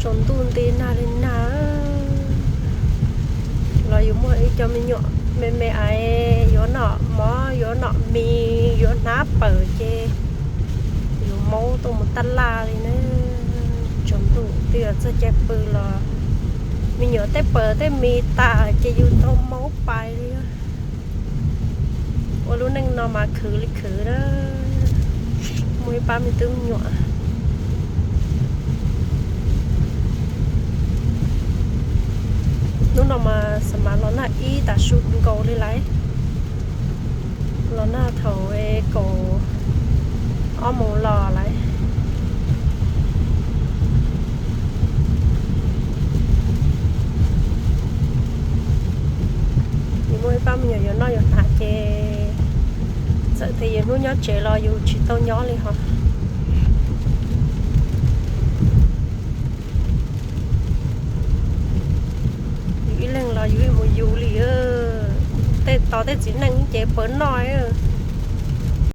Tsaus ntuj nti nag li nag los yus muaj ib co me nyuam me me ais yuav noj mov, yuav noj mis, yuav hnav pawg ces yus maub tuaj mus tab laj li na. Tsaus ntuj twb yog txog caij pw los me nyuam tej pawg tej mis tas ces yus tau maub pais li. Ua lub neej no mas khwv li khwv na. Muaj ib pab me tub me nyuam. Hnub no mas xa mas los nag ib tag su nkaus li lawm. Los nag thaum kaum ob moos los lawm. Yus muaj ib pab me nyuam yuav noj yuav hnav ces txawm tias yus hnub nyob tsev los yus tsis tau nyob li hos. Yus ib leeg los yus mus yus li. Tej tos tej txiv neej ces pawg noj.